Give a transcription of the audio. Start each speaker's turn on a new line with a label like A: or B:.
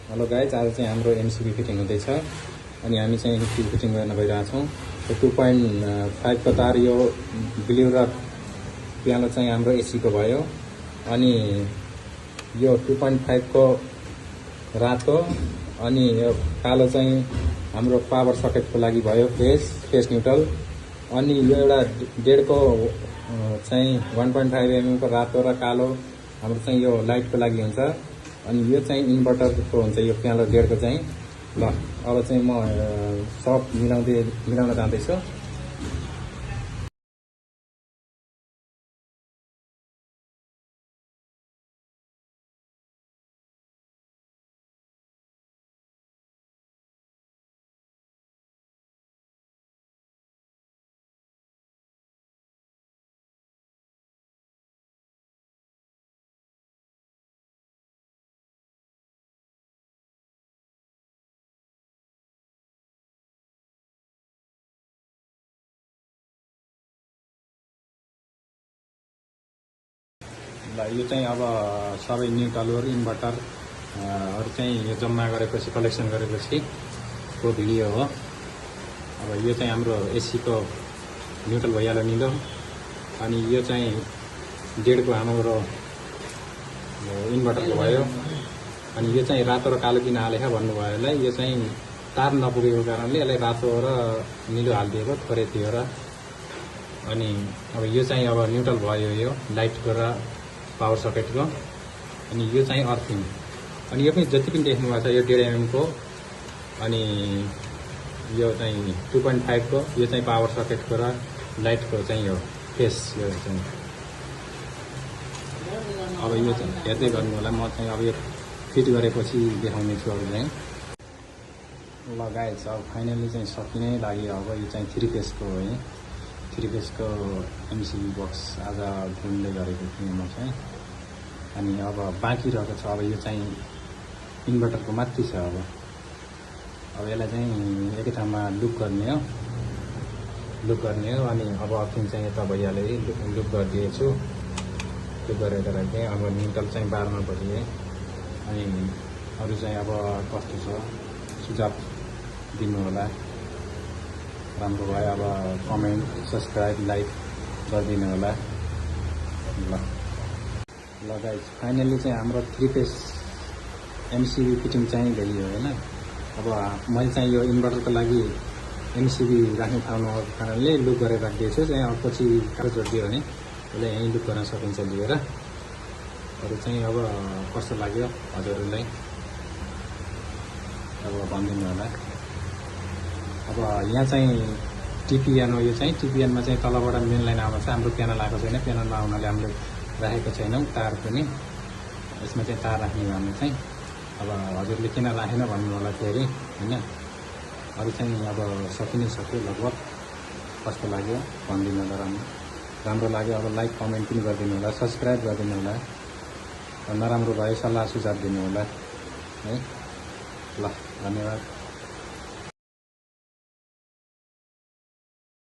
A: Hello guys, आज चाहिँ हाम्रो एमसिबी फिटिङ हुँदैछ अनि हामी चाहिँ फिटिङ गर्न गइरहेछौँ। 2.5 को तार यो ब्लू र पियानो चाहिँ हाम्रो एसी को भयो अनि यो 2.5 को रातो अनि यो कालो चाहिँ हाम्रो पावर सकेट को लागि भयो, फेस न्युट्रल। अनि यो एउटा 1.5 को चाहिँ 1.5 mm को रातो र कालो हाम्रो चाहिँ यो लाइट को लागि हुन्छ। अनि यो चाहिँ इन्भर्टर को हुन्छ, यो पियानो 1.5 को चाहिँ। ल अब चाहिँ म सब मिलाउन जाँदैछु। ल यो चाहिँ अब सबै न्युट्रलहरु इन्भर्टरहरु चाहिँ यो जम्मा गरेपछि, कलेक्सन गरेपछि को भिडियो हो। अब यो चाहिँ हाम्रो एसी को न्युट्रल भइहाल्यो निलो। अनि यो चाहिँ 1.5 को हाम्रो इन्भर्टर को भयो। अनि यो चाहिँ रातो र कालो किन हालेछ भन्नुभयो होला। यो चाहिँ तार नपुगेको कारणले यसलाई रातो र निलो हालिदिएको थोरै थियो र। अनि अब यो चाहिँ अब न्युट्रल भयो, यो लाइट को र पावर सकेट को। अनि यो चाहिँ अर्थिङ। अनि यो पनि जति पनि देख्नु भएको छ यो 1.5 mm को। अनि यो चाहिँ 2.5 को, यो चाहिँ पावर सकेट को र लाइट को चाहिँ यो फेस। यो चाहिँ अब यो चाहिँ हेर्दै गर्नु होला। म चाहिँ अब यो फिट गरेपछि देखाउने छु अरूलाई। ल गाइस, अब फाइनली चाहिँ सकिनै लाग्यो। अब यो चाहिँ 3 फेस को हो। 3 फेस को एमसिबी बक्स आज ढुन्दै गरेको थिएँ म चाहिँ। अनि अब बाँकी रहेको छ, अब यो चाहिँ इन्भर्टर को मात्रै छ। अब यसलाई चाहिँ एकै ठाउँमा लुप गर्ने हो। अनि अब अर्थिङ चाहिँ यता भइहाल्यो, लुप गरिदिएछु। लुप गरेर राखेँ। अब न्युट्रल चाहिँ बार्न पऱ्यो। अनि अरू चाहिँ अब कस्तो छ सुझाव दिनु होला। राम्रो भयो अब कमेन्ट, सब्सक्राइब, लाइक गरिदिनु होला। ल गाइस, फाइनली चाहिँ हाम्रो 3 फेस एमसिबी फिटिङ चाहिँ भइयो हैन। अब मैले चाहिँ यो इन्भर्टर को लागि एमसिबी राख्ने ठाउँ नभएको कारणले लुप गरेर राखिदिएछु। चाहिँ अब पछि कागज जोडिदियो भने यसलाई यहीँ लुप गर्न सकिन्छ लिएर। अरू चाहिँ अब कस्तो लाग्यो हजुरहरूलाई अब भनिदिनु होला। अब यहाँ चाहिँ टिपिएन हो। यो चाहिँ टिपिएनमा चाहिँ तलबाट मेन लाइन आउँछ। हाम्रो प्यानल आएको छैन। प्यानलमा आउनाले हामीले राखेको छैनौँ तार पनि। यसमा चाहिँ तार राख्ने हामी चाहिँ। अब हजुरले किन राखेन भन्नु होला फेरि हैन। अरू चाहिँ अब सकिनै सक्यो लगभग। कस्तो लाग्यो भनिदिनु होला। राम्रो लाग्यो अब लाइक कमेन्ट पनि गरिदिनु होला, सब्सक्राइब गरिदिनु होला। नराम्रो भयो सल्लाह सुझाव दिनु होला है। ल धन्यवाद।